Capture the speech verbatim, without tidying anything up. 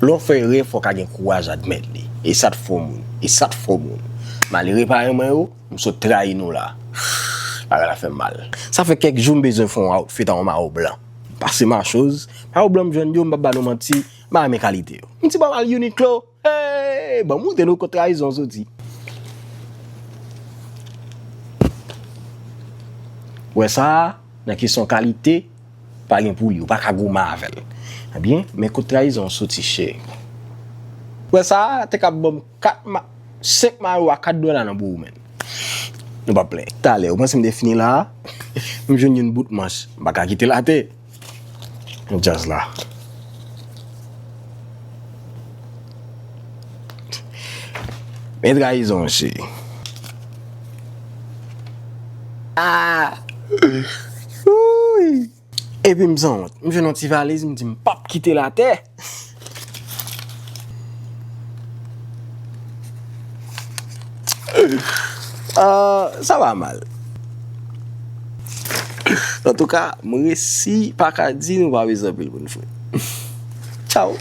Lè w fè erè, fò w ka gen kouraj admèt li. E sa t fè w moun. E sa t fè w moun. Malere parèy mwen yo, m sot trayi nou la. Bagay la fè m mal. Sa fè kèk jou m bezwen fè yon outfit a yon mawo blan. Pase Machoz, mawo blan m jwenn yo, m p ap ba nou manti, m pa renmen kalite yo. M ti bò m al Uniqlo, hey, ban m montre nou kot trayizon soti. Wè sa, nan kesyon kalite, pa gen pou li, ou pa ka goumen avè l. Ebyen, men kot trayizon soti, cheri. Wè sa, te ka ban m kat ma, senk mayo a kat dola nan bouwo, menn. Nou p ap plenyen. Talè, ou panse m te fini la a? M jwenn youn bout manch. M pa ka kite l atè. Djaz la. Men trayizon, cheri. Ah! Wouy! Epi m sanwont. M jwenn yon ti valiz, m di m p ap kite l atè. Ah, sa pa mal. Antouka, m resi pa ka di nou pa bezwen anpil pou n fre. Tchaw.